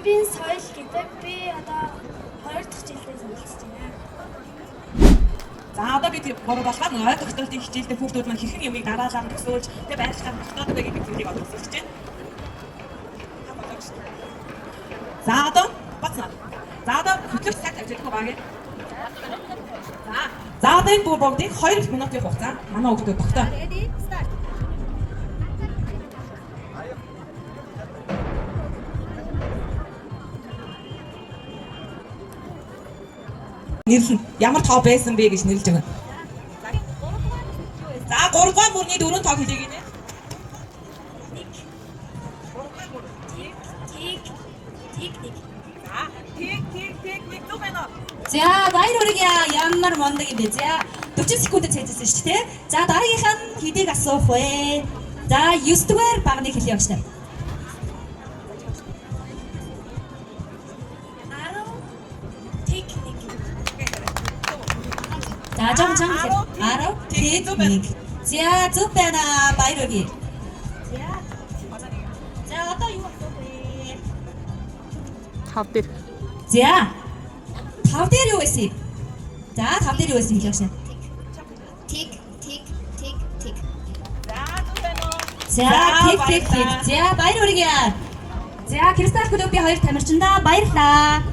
Олимпийн соёл гэдэг. Би одоо 2 дахь жилдээ суралцж байна. За одоо бид гурав болохоор ой тогтоолтын хичээлдээ хүүхдүүд маань хэрхэн юмыг дараалал төсөөлж тэг байрлалаар тогтоодог вэ гэдэг зүйлийг одоо үзүүлж байна. За одоо бацна. За одоо хөтлөгч цаг тавьж өгөх баг. За. За одоо энэ бүр бүгдийг 2 минутын хугацаа манай хүүхдүүд тогтоо. Ready? Start. Нэрлэн ямар тоо байсан бэ гэж нэрлэж байгаа. За 3 дугаар мөрний дөрөв тоог хэлье гинэ. 1 Тэг тэг тэг нэг. За тэг тэг тэг нэг зүг байна уу? За баяр хүргье. Ямар мундаг юм бэ. За 40 секундэд цээжсэн шүү дээ. За дараагийнх нь хэдийг асуух вэ? За 9 дугаар багны хэлье багш нар. 10 тэг нэг. За жоохон чанга хэлье. 10 Тэг, тэг 1. За зөв байна. Баяр хүргье. За. За одоо юу асуух вэ? 5 дээр. За. 5 дээр юу байсан юм? За 5 дээр юу байсан хэлье багш нар. Тэг тэг тэг тэг. За зүг байна уу? За тэг тэг тэг. За баяр хүргье. За Кристалл клубын хоёр тамирчиндаа баярлалаа.